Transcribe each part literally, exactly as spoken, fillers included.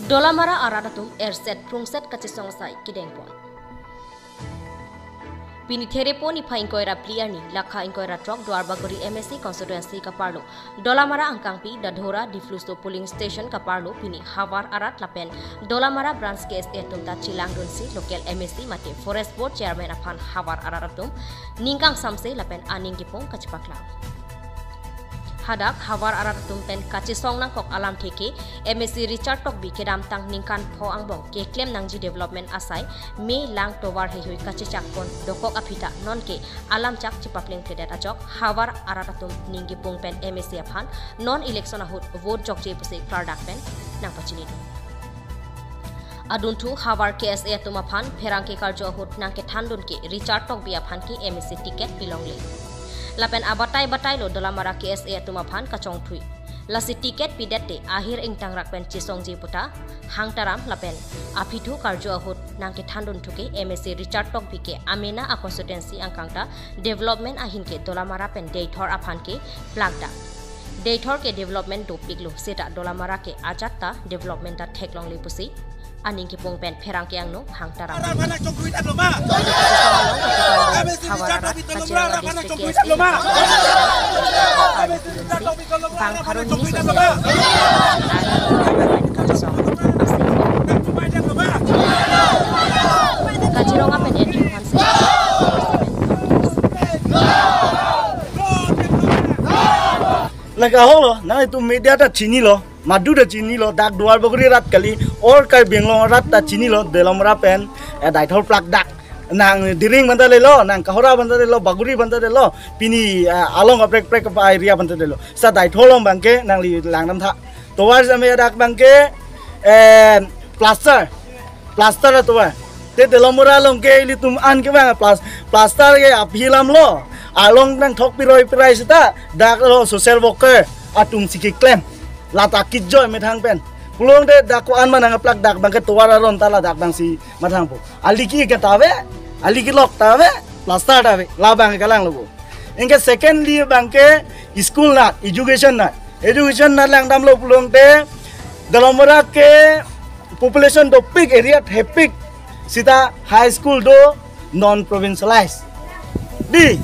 Dolamara arat atum erset phrungset kachesong asai kedengpon. Pini Therepo niphai ingkoi ra phli arni, lakha ingkoi ra throk Duarbagori M A C constituency kaparlo Dolamara angkangpi Dadhora Dipluso polling station kaparlo pini havar arat lapen Dolamara branch K S A atum ta chelangdunsi local M A C mate Forest Board chairman aphan havar arat atum ning kangsamse lapen aning kipung kachepaklang. Hadak havar arat atum pen kachesong nangkok alamthe ke M A C Richard Tokbi kedamtang ningkan pho angbong keklem nangji development asai me lang tovar heihui kachechakpon dokok aphi ta nonke alamchak chepaplengpledet ajok havar arat atum ning kipung pen M A C aphan non election ahut vote jokje pusi klardak pen nangpachinidun. Adunthu havar K S A atum aphan pherangke karju ahut nangkethandun ke Richard Tokbi aphan ke M A C ticket pilongle. Lapen abatai batailo Dolamara K S A atum aphan kachongthui. Lasi ticket pidet te ahir ingtangrak pen chesongji puta hangtaram lapen aphi thu karju ahut nangkethandun thu ke M A C Richard Tokbi ke amena a constituency angkang ta development ahin ke Dolamara pen Deithor aphan ke plakdak. Deithor ke development dopiklo seta Dolamara ke ajat ta development ta theklongle pusi aning kipung pen pherangke angno hangtaram. Ara mana chongkui ta loma. Havar arat Kachirong district K S A district bang Harun Minister Kachirong apen N G O Hanse. Lake ahok lo, nangtum media ta chinilo, madu ta chinilo, dak Duarbagori rat kali, or Karbi Anglong rat ta chinilo, Dolamara pen, eh, Deithor plakdak. Nang Diring banta lelo, nang Kohora banta lelo, Bagori banta lelo, pini, eh, along kaprek prek apa area banta lelo. Sa Deithor along abangke, nangli langdamtha. Tovar same dak abangke, eh, plaster. Plaster atovar. Te Dolamara along ke ilitum an ke bang plas-, plaster ke aphi alam lo. Along nangthok piroi pirai seta dak lo social worker atum si keklem. Lata kijoi methang pen. Pulote dak ko-an ma nangplakdak abangke tovar aron ta ladak abangsi mathangpo. Aliki ke ta ave, aliki lok ta ave, plaster ta ave. Labang ke lang lo. Anke secondly abangke school nat, education nat. Education nat langdamlo pulote Dolamara ke population dopik, area thepik seta high school do, non provincialized. Di,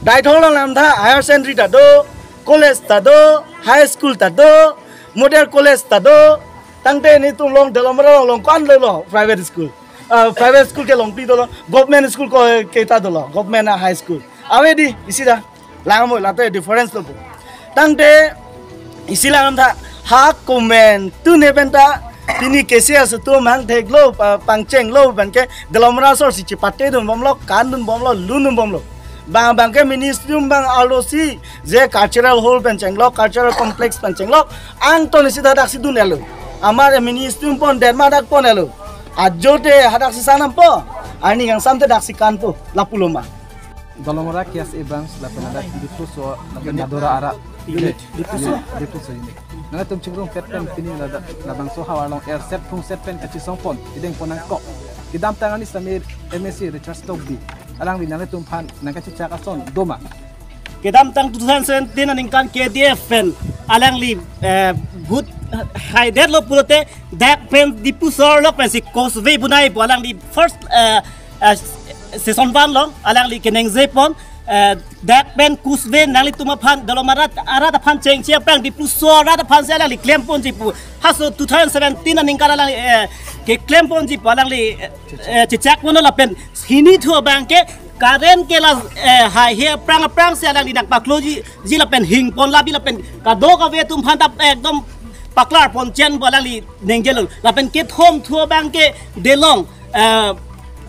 Deithor along langdamtha, higher secondary ta do, college ta do, high school ta do, model college ta do. Tangte netum along Dolamara along ko-an lo lo private school. Ah, private school ke longpi dolo, government school ko kita dolo, government a high school. Ave di, isi ta. Langmo lata difference lo. Tangte isi langdamtha, ha komantu ne penta pini K C S atum hang theklo, pa-, pangchenglo abangke Dolamara asor si chepatedun bomlo, kandun bomlo, lundun bomlo. Bang abangke mini stadium bang arlo si je cultural hall pen chenglok, cultural complex pen chenglok, angton isi dadak si dun-etlo. Amar mini stadium pon, derma dak pon-etlo. Ajote hadak si sanampo, arni kangsam te dak si kanpo, lapu lo ma. Dolamara K S A branch lapen ladak Dipluso lapen Dadhora arat unit, Dipluso, Dipluso unit. Nangtum chingrum pet pen pini ladak labangso havar along erset phrungset pen kachesongpon, kedengpon nangkok. Kedamtang arni same M A C Richard Tokbi, alangli nangtum aphan nangkachechak ason do ma? Kedamtang two thousand seventeen aningkan K D F pen alangli, eh, vote haidetlo pulote dak pen Dipluso arlo pensi causeway bonaipo, alangli first, eh, eh, session one along alangli keningjepon, eh, dak pen causeway nanglitum aphan Dolamara arat aphan chengche aphrang Dipluso arat aphansi alangli klemponji pu. Halaso two thousand seventeen aningkan alangli, eh, keklemponji pu alangli, eh, chechakponlo lapen hini thu abangke current ke la, eh, haihe aphrang aphrangsi alangli nangpakloji, ji lapen hingpon labi lapen kadokave atum aphan ta ekdom paklarpon chen pu alangli ningjelo. Lapen kethom thu abangke delong, eh,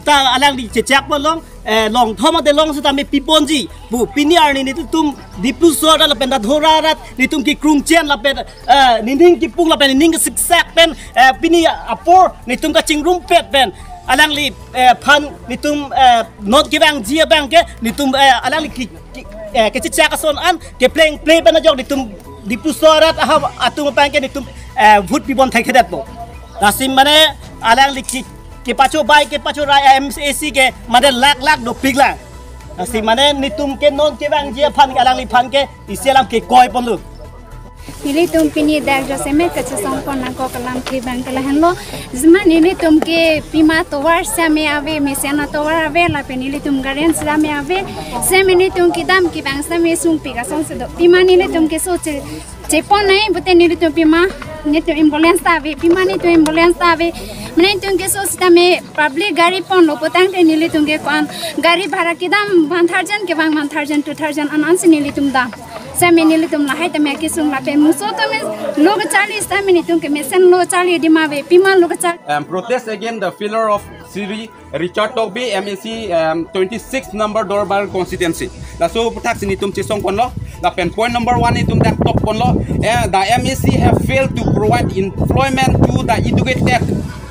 ta alangli chechakponlong, eh, longthom adelong seta me piponji pu. Pini arni netum Dipluso arat lapen Dadhora arat netum kekrung chen lapen, eh, nening kipung lapen nening kesiksak pen, eh, pini apor netum kachingrum pet pen alangli, eh, aphan netum, eh, not kevangji abangke netum, eh, alangli ke, ke, eh, kechechak ason an keplengple pen ajok netum Dipluso arat aha atum abangke netum, eh, vote pibom thekthedetpo. Lasi mane alangli ke, kepachobai kepachorai M A C ke mane lak lak dopiklang. Lasi mane netum ke non kevangji aphan ke alangliphan ke isi alam kekoiponlo. Nelitum pini dak jasemet kachesong pon nangkok alamthe abang ke lahenlo. Jema nelitum ke pima tovar sitame ave, mesen atovar ave, lapen nelitum guardian sitame ave. Sitame nelitum kedam kevang sitame sungpik asonsi do. Pima nelitum keso che, chepon nai pute nelitum pima, nelitum ambulance ta ave, pima nelitum ambulance ta ave. Mane nelitum keso sitame public gari ponlo putangte nelitum ke ko-an gari bhara kedam one thousand kevang one thousand, two thousand an ansi nelitum dam. Sitame nelitum lahai tame kesung lapen muso tame lo kacharli sitame nelitum ke mesen lo charli dima ave, pima lo kacharli. Um, protest against the failure of Shri Richard Tokbi, M A C, um, twenty-six number Duarbagori constituency. Laso aputhak si nelitum chesong ponlo. Lapen point number one nelitum dak tok ponlo. Eh, the M A C have failed to provide employment to the educated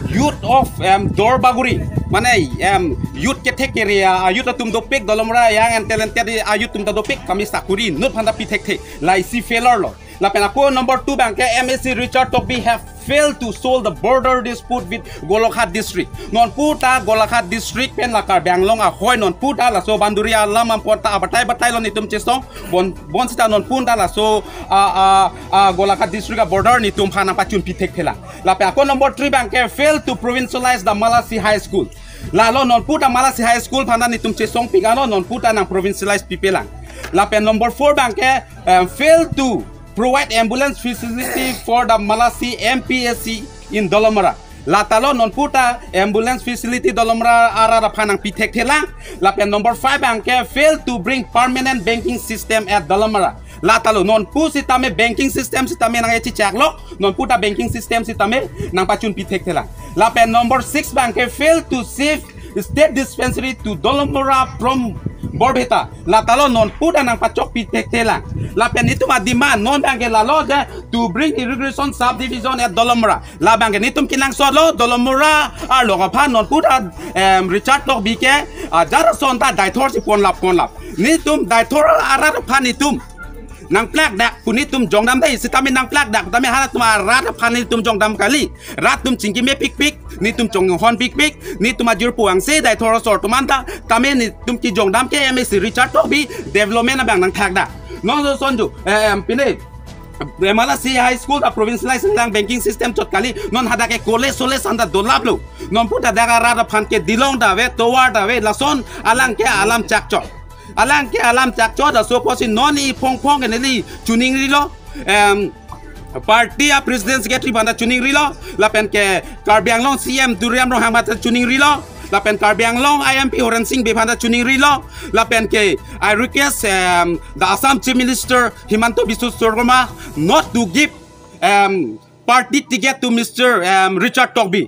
youth of, um, Duarbagori. Mane, um, youth kethek area, uh, youth atum dopik, Dolamara, young and talented, uh, youth atum ta dopik, kami sakuri inut aphan ta pi thekthe. La isi failure lo. Lapen ako number two abang ke M A C Richard Tokbi have failed to solve the border dispute with Golaghat district. Nonpu ta Golaghat district pen la Karbi Anglong ahoi nonpu ta laso boundary alam ampon ta abatai batai lo nelitum chesong. Bon, bonsita nonpu ta laso, ah, ah, ah, Golaghat district a-border nelitum aphan nangpachun pi thekthelang. Lapen ako number three abang ke fail to provincialize the Malasi High School. Lalo nonpu ta Malasi High School aphan ta nelitum chesongpik anlo, nonpu ta nang provincialize pipelang. Lapen number four abang ke, um, fail to provide ambulance facility for the Malasi M P S C in Dolamara. Lata lo nonpu ta ambulance facility Dolamara arat aphan nangpi thekthelang. Lapen number five abang ke fail to bring permanent banking system at Dolamara. Lata lo nonpu sitame banking system sitame nang-echechak lo, nonpu ta banking system sitame nangpachun pi thekthelang. Lapen number six abang ke fail to shift state dispensary to Dolamara from Borpeta. Lata lo nonpu ta nangpachok pi thekthelang. Lapen nelitum a-demand non abang ke lalo je to bring irrigation subdivision at Dolamara. Labang ke nelitum kenangsot lo Dolamara arlo aphan nonpu ta, em, Richard Tokbi ke, ah, jar ason ta daithor si ponlap ponlap. Nelitum daithor arat aphan nelitum nangplak dak pu nelitum jongdam dai sitame nangplak dak tame halatum arat aphan nelitum jongdam kali. Rat atum chingki mepikpik, nelitum chonghon pikpik, nelitum ajirpo angse daithor asor atum anta, tame nelitum kejongdam ke M A C Richard Tokbi development abang nangthak dak. Non so sonju, eh, em, pine, eh, Malasi High School ta provincialize lang banking system chot kali, non hadak ke college soles anta dolap lo. Nonpu ta dak arat aphan ke dilong ta ave, tovar ta ave, lason alang ke alam chakchot. Alang ke alam chakchot, laso apotsi non iphongphong ke neli chuningrilo, em, party a-president secretary aphan ta chuningrilo, lapen ke Karbi Anglong C M Tuliram Ronghang aphan ta chuningrilo, lapen Karbi Anglong I M P Horen Sing Bey aphan ta chuningrilo, lapen ke I request, em, the Assam Chief Minister Himanta Biswa Sarma not to give, em, party ticket to Mister, em, Richard Tokbi.